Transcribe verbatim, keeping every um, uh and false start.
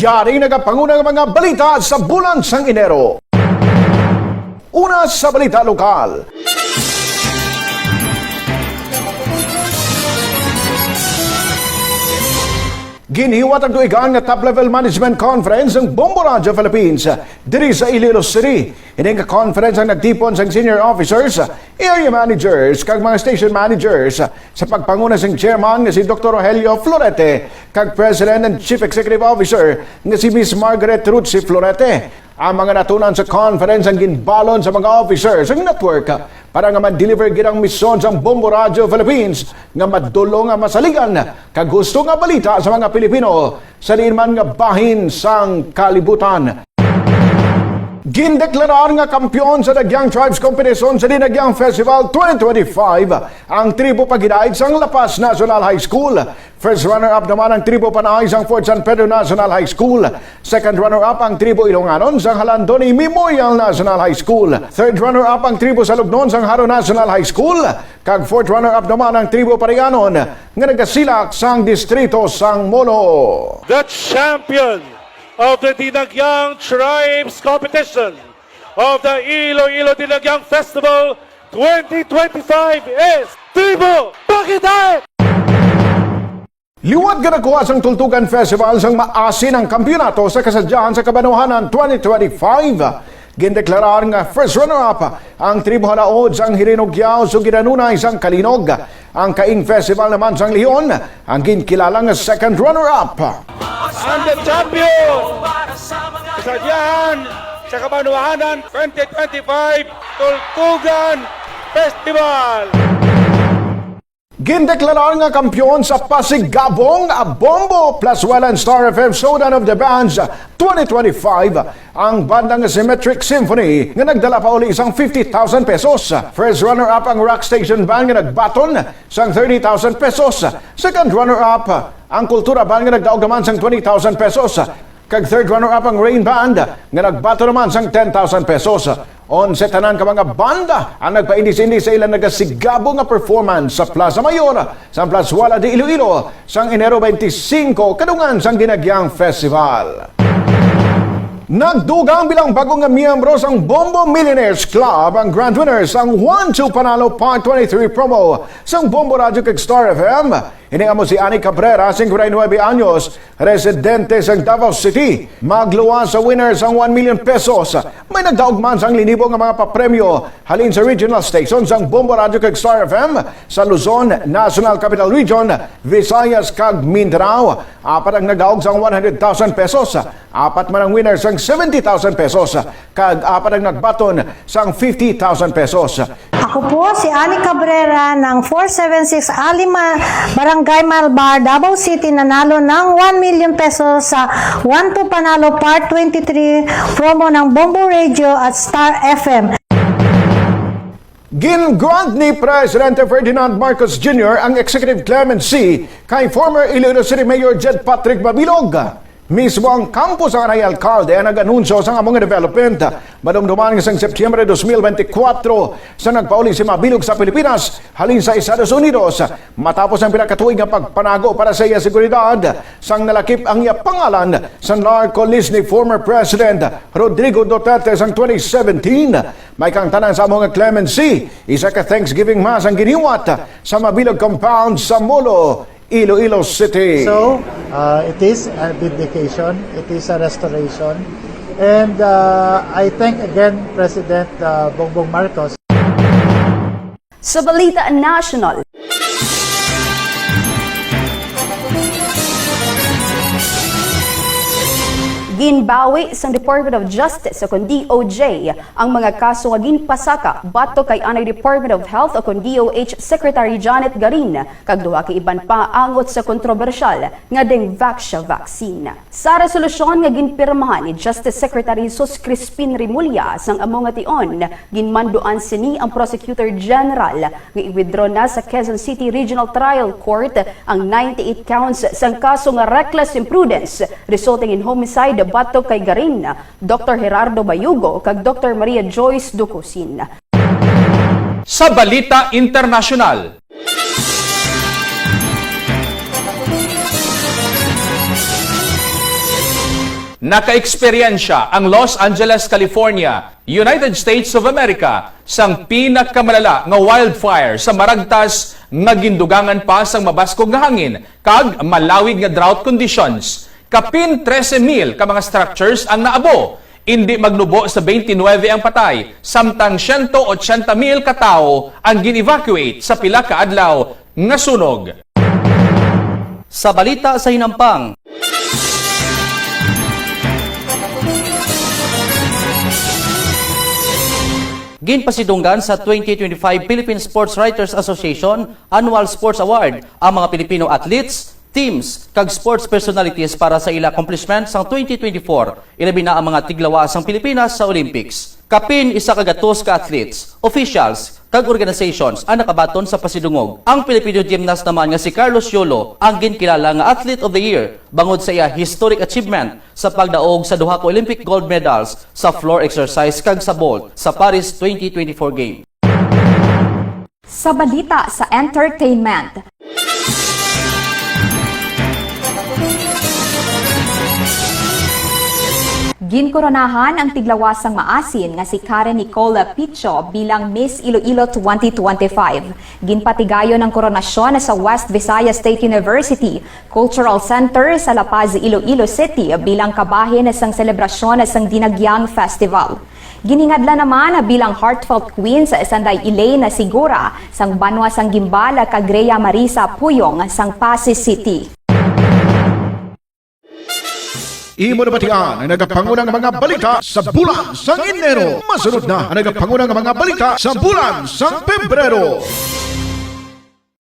Yari nagapanguna nga mga balita sa bulan sang Enero. Una sa balita lokal. Ginhiwat ang tuigan nga top-level management conference sang Bombo Radio Philippines diri sa Iloilo City. Ini nga conference ang nagtipon sang senior officers, area managers, kag mga station managers sa pagpanguna sang chairman nga si Doktor Rogelio Florete kag President and Chief Executive Officer nga si Miss Margaret Ruth C. Florete. Ang mga natunan sa conference ang ginbalon sa mga officers sang network para nga ma-deliver gid ang misyon sang Bombo Radio Philippines nga madul-ong nga masaligan kag husto nga balita sa mga Pilipino sa diin man nga bahin sang kalibutan. Gindeklarar nga kampiyon sa Dagiang Tribes Competition sa Dinagiang Festival twenty twenty-five ang tribo Pagidait sang La Paz National High School. First runner-up naman ang tribo Panay sang Fort San Pedro National High School. Second runner-up ang tribo Ilonganon sang Jalandoni Memorial National High School. Third runner-up ang tribo Salugnon sang Jaro National High School. Kag fourth runner-up naman ang tribo Parianon nga nagasilak sang distrito sang Molo. The champion of the Dinagyang Tribes Competition of the Iloilo Dinagyang Festival twenty twenty-five is Tribo Pagidait! Liwat nga nakuha sang Tultugan Festival sang maasin ang kampiyonato sa kasadyahan sa Kabanwahanan twenty twenty-five, gindeklarar nga first runner-up ang tribo Halaod sang Hirinugyaw, sugiran unay sang Kalinog. Ang Kaing Festival naman sang Leon ang ginkilala nga second runner-up. And the champion, kasadyahan sa Kabanwahanan twenty twenty-five Tultugan Festival. Gindeklarar nga kampiyon sa Pasigabong a Bombo Plazuela and Star F M Showdown of the Bands twenty twenty-five ang banda nga Symmetric Symphony nga nagdala pa uli sang fifty thousand pesos. First runner-up ang Rock Station Band nga nagbaton sang thirty thousand pesos. Second runner-up ang Kultura Band nga nagdaog naman sang twenty thousand pesos. Kag third runner-up ang Rain Band nga nagbaton naman sang ten thousand pesos. Onse tanan ka mga banda ang nagpaindis-indis sa ilang nagasigabo nga performance sa Plaza Mayor sang Plazuela de Iloilo sang Enero twenty-five, kadungan sang Dinagyang Festival. Nagdugang bilang bag-o nga miyembro sang Bombo Millionaires Club ang grand winner sang One Two Panalo Part twenty-three promo sang Bombo Radyo kag Star F M. Ini amo si Ani Cabrera, singkwenta y nuebe anyos, residente sa Davao City. Magluwas sa winner sang one million pesos. May nagdaog man sang linibo nga mga papremyo halin sa regional station sang Bombo Radyo kag Star F M sa Luzon, National Capital Region, Visayas, kag Mindanao. Apat ang nagdaog sang one hundred thousand pesos. Apat man ang winner sang seventy thousand pesos, kag apat ang nagbaton sang fifty thousand pesos. Ako po si Ani Cabrera ng four seven six Alima, Barangay Malbar, Davao City, nanalo ng one million pesos sa One to Panalo Part twenty-three promo ng Bombo Radio at Star F M. Gin-grant ni Presidente Ferdinand Marcos Junior ang executive clemency kay former Iloilo City Mayor Jed Patrick Mabilog. Mismo ang kampo sang anay alkalde ang nag-anunsyo sang amo nga development. Madumduman nga sang Septyembre dos mil bente kwatro sa nagpauli si Mabilog sa Pilipinas halin sa Estados Unidos, matapos ang pila ka tuig nga pagpanago para sa iya seguridad, sang nalakip ang iya pangalan sa narco list ni former President Rodrigo Duterte sang twenty seventeen. May kaangtanan sa amo nga clemency, isa ka Thanksgiving Mass ang giniwat sa Mabilog Compound sa Molo, Iloilo City. So, uh, it is a vindication, it is a restoration, and, uh, I thank again President, uh, Bongbong Marcos. Sa balita national, ginbawi sang Department of Justice o kon D O J ang mga kaso nga ginpasaka batok kay anay Department of Health o kon D O H Secretary Janet Garin kag duha ka iban pa angot sa kontrobersyal nga Dengvaxia vaccine. Sa resolusyon nga ginpirmahan ni Justice Secretary Jesus Crispin Remulla sang amo nga tion, ginmanduan sini ang Prosecutor General nga i-withdraw na sa Quezon City Regional Trial Court ang ninety-eight counts sang kaso nga reckless imprudence resulting in homicide batok kay Garin, Doktor Gerardo Bayugo kag Doktor Maria Joyce Ducusin. Sa balita internasyonal, Nakaeksperyensya ang Los Angeles, California, United States of America, sang pinakamalala nga wildfire sa maragtas nga gindugangan pa sang mabaskog nga hangin kag malawig nga drought conditions. Kapin trese mil ka mga structures ang naabo. Indi magnubo sa twenty-nine ang patay, samtang siyento otsenta mil ka tawo ang gin-evacuate sa pila ka adlaw nga sunog. Sa balita sa hinampang, ginpasidunggan sa twenty twenty-five Philippine Sports Writers Association Annual Sports Award ang mga Pilipino athletes, teams, kag sports personalities para sa ila accomplishment sang twenty twenty-four, ilabi na ang mga tiglawas sang Pilipinas sa Olympics. Kapin isa ka gatos ka athletes, officials, kag organizations ang nakabaton sa pasidungog. Ang Filipino gymnast naman nga si Carlos Yolo ang ginkilala nga Athlete of the Year bangod sa iya historic achievement sa pagdaog sa duha ka Olympic gold medals sa floor exercise kag sa vault sa Paris twenty twenty-four Games. Sa balita sa entertainment, ginkoronahan ang tiglawas sang maasin nga si Karen Nicole Picho bilang Miss Iloilo twenty twenty-five. Ginpatigayon ang koronasyon sa West Visayas State University Cultural Center sa La Paz, Iloilo City bilang kabahin sang selebrasyon sang Dinagyang Festival. Giningadlan naman bilang Heartfelt Queens sanday Elaine Sigura sang banwa sang Guimbal kag Rhea Marisa Puyong sang Passi City. Imo nabatian ang nagapangunang mga balita sa bulan sang Enero. Masunod na ang nagapangunang mga balita sa bulan sang Pebrero.